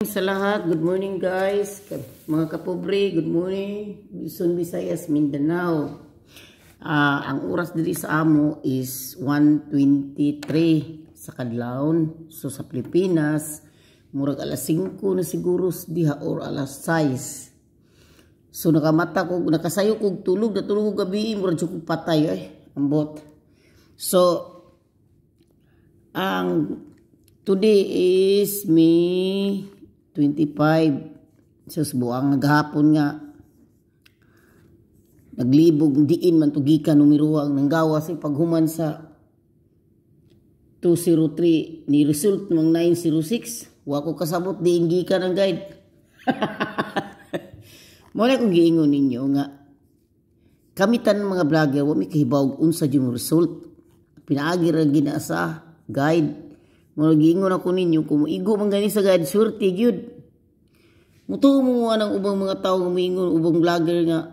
Sa lahat, good morning guys. Mga kapobre, good morning. Luzon, Visayas, Mindanao. Ang oras diri sa amo is 1:23 sa kadlawon. So sa Pilipinas, murag alas 5 na siguro diha or alas 6. So nakamata ko, nakasayo kog tulog, natulog ko gabi, murag jud kog patay ay, ambot. So ang today is May 25. So buang gahapon nga naglibog diin man tugikan numero ang nanggawa sa paghuman sa 203 ni result mang 906. Wa ko kasabot diin gikan ang guide. Mo na kung giingon ninyo nga kami tan mga vlogger wa mi kahibaw unsa jud result. Pinaagi ra gina sa guide. Mo giingon ako ninyo kung igo man gani sa guide, swerte gyud. Mutuo mo ang ubang mga tawo muingon, ubang vlogger nga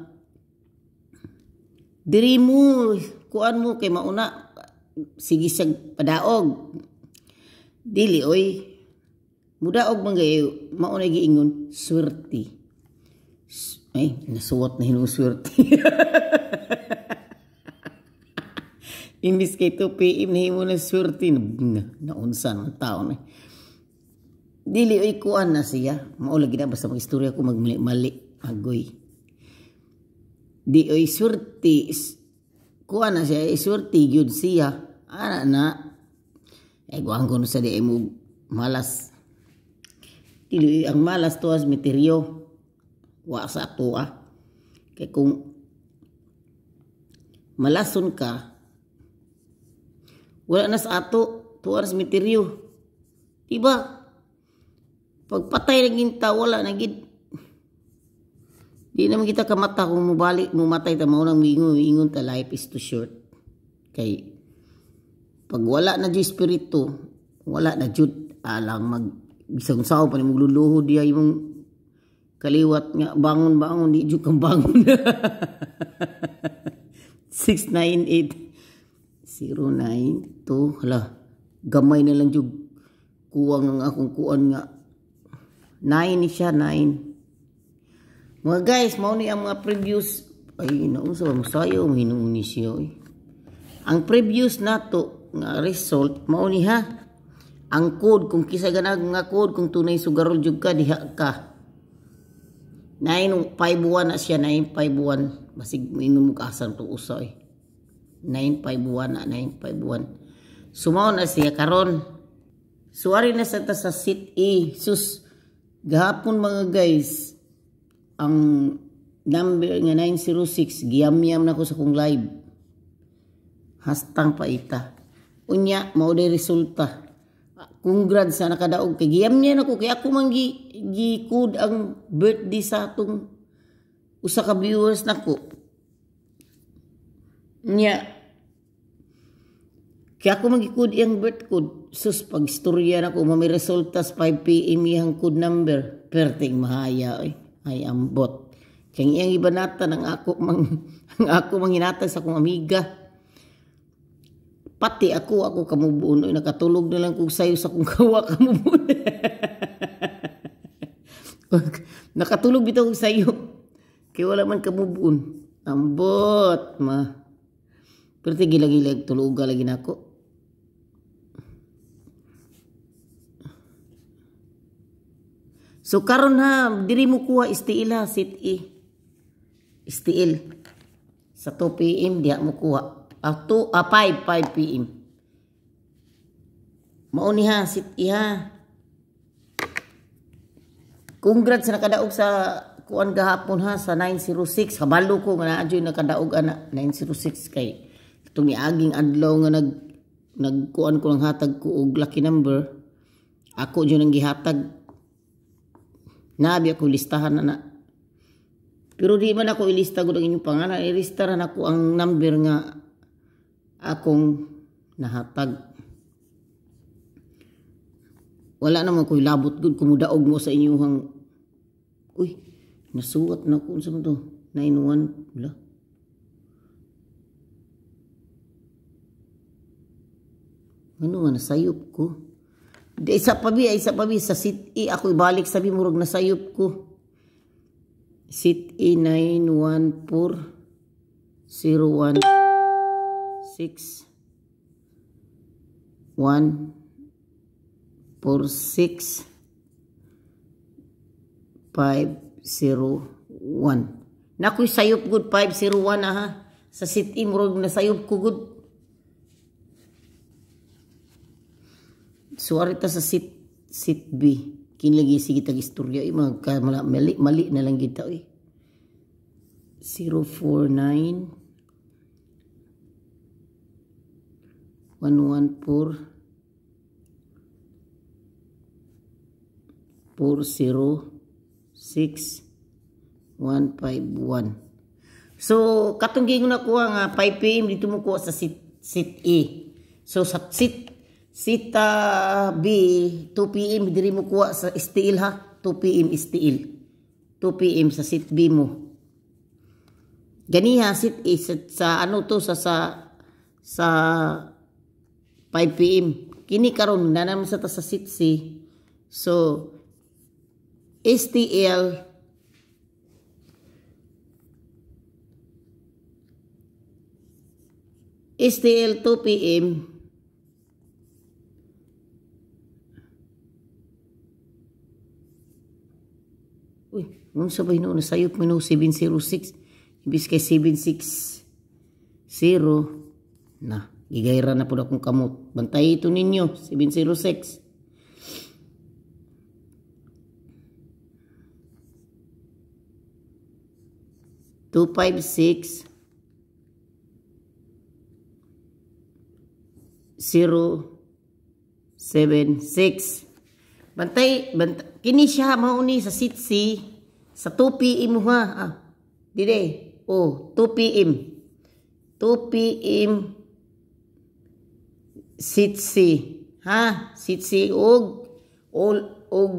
diri mo kuan mo kay mauna sige siya padaog. Dili oy. Mudaog man gayo mauna giingon swerte. Ay, nasuwat na hinong swerte. Imbis kay 2 PM nahimo na swerte naunsa man taon eh. Dili oy kuan na siya. Mao lagi na basta mag-istorya ko magmali-mali agoy. Di oy swerte kuan na siya, swerte gyud siya. Ana na. Ay guang ko sa di mo malas. Dili ang malas tuas misteryo. Wa sa atoa. Kay kung malason ka, wala na sa ato, tuwa na sa misteryo. Diba? Pagpatay na ginta, wala na gid. Di naman kita kamata kung mubalik, mumatay ta, maunang miingon ta, life is too short. Kay, pag wala na jud espiritu, wala na jud, alang mag, bisang sao pa ni magluluho diya imong kaliwat nga, bangon-bangon, di jud kang bangon. 6, 9, 8, 0, 9, 2, hala, gamay na lang jud kuwang ang akong kuan nga 9 ni siya, 9. Mga guys, mao ni ang mga previews. Ay, naunsa ba masayo, mahinuon ni siya. Eh. Ang previews nato nga result, mao ni ha. Ang code, kung kisa ganag nga code, kung tunay sugarol jud ka, diha ka. 951 na siya, 951. Basig moingon mo kasan to usa eh. 951 na, 951. Sumaw na siya karon. Suwari na sa ta sa seat E. Sus, gahapon mga guys, ang number nga 906, giyam-yam na ko sa kong live. Hastang paita. Unya, mao day resulta. Congrats sa nakadaog kay giyam niya nako kay ako man gi code ang birthday sa atong usa ka viewers nako. Nya kaya ako mag-code iyang birth code. Sus, pag istorya na ko, mami resultas 5 PM iyang code number. Perting mahaya ay. Ay, ambot. Kaya iyang ibanatan ang ako mang, ang ako manghinatag sa akong amiga. Pati ako kamubuon. Oy, nakatulog na lang kung sayo sa akong kawa kamubuon. Nakatulog bitaw kong sayo. Kaya wala man kamubuon. Ambot, ma. Pero gilag-gilag, tuluga lagi na ako. So karon ha, diri mo kuha istiil ha, sit E. Istiil. Sa 2 PM diha mo kuha. 5 PM. Mao ni ha, sit E ha. Congrats sa nakadaog sa kuan gahapon ha sa 906. Kabalo ko nga naa jud nakadaog ana 906 kay itong niaging adlaw nga nagkuan ko ng hatag ko og lucky number. Ako jud ang gihatag. Nabi ako listahan na na. Pero di man ako ilista gud ang inyong pangalan. Ilista ra nako ang number nga akong nahatag. Wala naman ko'y labot gud kumudaog mo sa inyong. Uy, nasuwat na ko unsa man to? 91 wala. Ano nga nasayop ko? Di isa pa bi sa seat E ako ibalik sabi murag nasayop ko. Seat E 914 01 6 1 4 6 5 0 1. Nakoy sayop good 501 aha. Sa seat E murag nasayop ko good. So arita sa seat B. Kinlagi sige tag istorya eh, mga mali, mali na lang kita eh. 049 114 40 6 1 5 1. So katong giingon ako nga 5 PM dito mo kuha sa seat E. So sa seat B 2 PM diri mo kuha sa STL ha, 2 PM STL. 2 PM sa seat B mo. Ganiha seat E sa ano to sa 5 PM. Kini karon na naman sa ta sa seat C. So STL STL 2 PM uy, unsa ba hinuon nasayop mo no 706 imbis kay 760 na gigayra na pud akong kamot. Bantay ito ninyo 706. 256 0 7 6. Bantay, bantay kini siya mao ni sa seat C sa 2 PM ha. Ah, dire. Oh, 2 PM. 2 PM seat C. Ha, seat C og og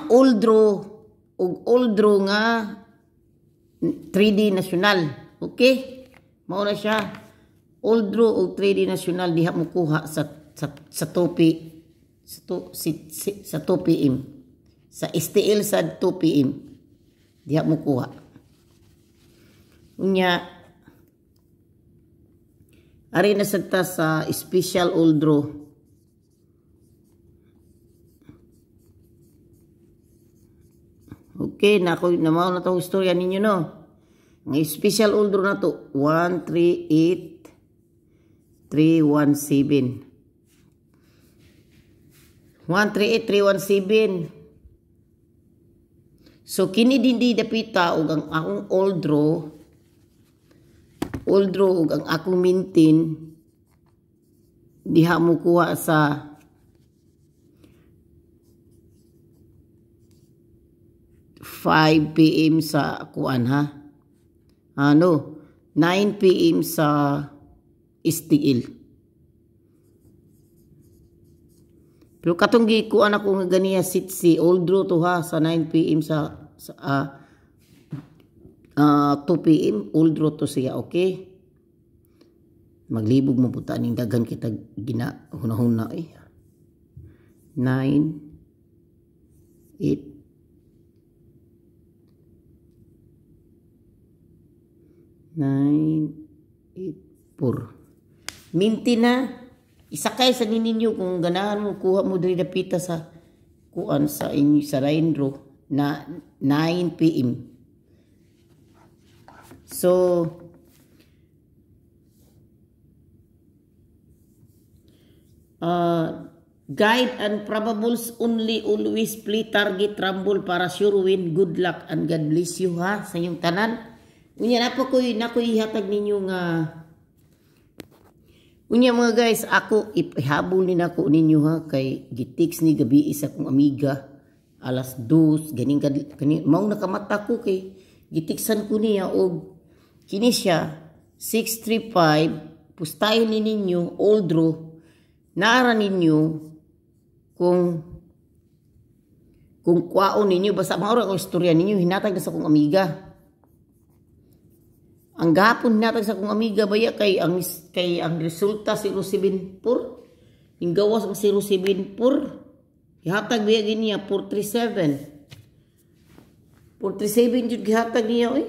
all draw og all draw nga 3D national. Okay? Mao na siya. All draw og 3D national diha mo kuha sa 2 P sa 2 sa 2 PM. Sa STL sa 2 PM. Diha mo kuha. Unya ari na sad ta sa special all draw. Okay, nako namao na tong istorya ninyo no. Ang special all draw na to 1 3 8 3 1 7. 1 3 8 3 1 7. So kini din di dapita og ang akong all draw og ang akong maintain diha mo kuha sa 5 PM sa kuan ha. Ano, 9 PM sa STL. Pero katong gikuan ako nga ganiya seat C all draw to ha sa 9 PM sa 2 PM all draw to siya, okay? Maglibog mo puta ning daghan kita gina hunahuna eh. 9 8 9 8 4. Minti na isakay sa ninyo kung ganahan mo kuha mo diri dapita sa kuan sa inyo sa line draw na 9 PM. So guide and probables only, always play target rumble para sure win. Good luck and God bless you ha sa inyong tanan. Unya na po ko'y nakoy ihatag ninyo nga unya mga guys, ako ihabol ni nako ninyo ha kay gitext ni gabi isa kong amiga alas 2 ganing kani mao nakamata ko kay gitiksan ko niya og kini siya 635 pustahin ni ninyo all draw naara ninyo kung kwaon ninyo basta mao ra ang istorya ninyo hinatag na sa akong amiga. Ang gapon hinatag sa akong amiga baya kay ang resulta 074. Ning gawas ang 074. Gihatag biya niya 437. 437 jud gihatag niya oy.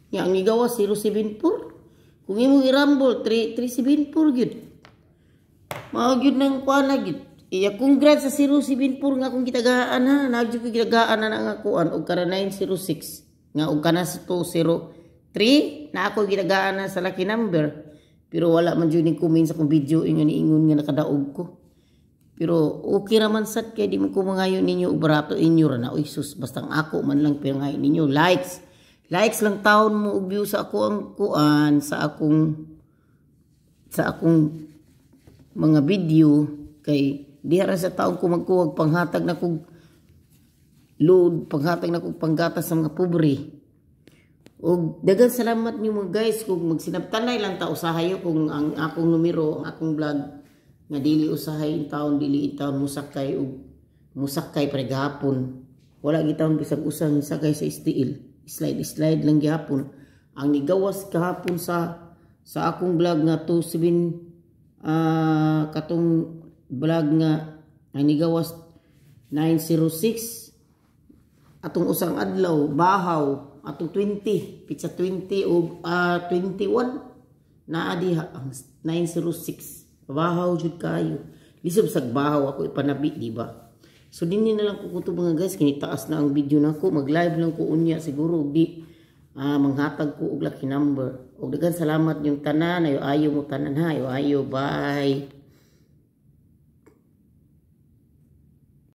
Nya ang gigawas 074. Kung imong i-rumble 3 374 gyud. Mao gyud nang kuan na gyud. Iya, congrats sa 074 nga akong gitagaan ha. Naa gyud ko gitagaan na nga kuan og kana 906 nga og kana sa 203 na ako gitagaan na sa lucky number. Pero wala man jud ni comment sa akong video ingon ingon nga nakadaog ko. Pero okay raman sad kay di mo ko mangayo ninyo og barato, inyo ra na. Uy sus, basta ang ako man lang pero ngayon ninyo likes. Likes lang taon mo og view sa ako ang kuan sa akong mga video kay diha ra sa taon ko magkuwag panghatag na kog load, panghatag na kog panggatas sa mga pobre. Og daghang salamat niyo mga guys kung magsinabtanay lang ta usahay kung ang akong numero, ang akong vlog nga dili usahay in taon, dili in taon musakay og musakay pre gahapon. Wala gitawon bisag usang sakay sa STL. Slide slide lang gihapon. Ang nigawas kahapon sa akong vlog nga 27, katong vlog nga ang nigawas 906 atong usang adlaw, bahaw atong 20 pizza 20 o 21 naa diha ang 906. Bahaw jud kayo, lisod sag bahaw ako ipanabi, di ba? So dinhi na lang ko kuto, mga guys, kini taas na ang video nako. Mag live lang ko unya siguro di manghatag ko og lucky number. Og daghan salamat yung tanan, ayo ayo mo tanan ha, ayo ayo, bye.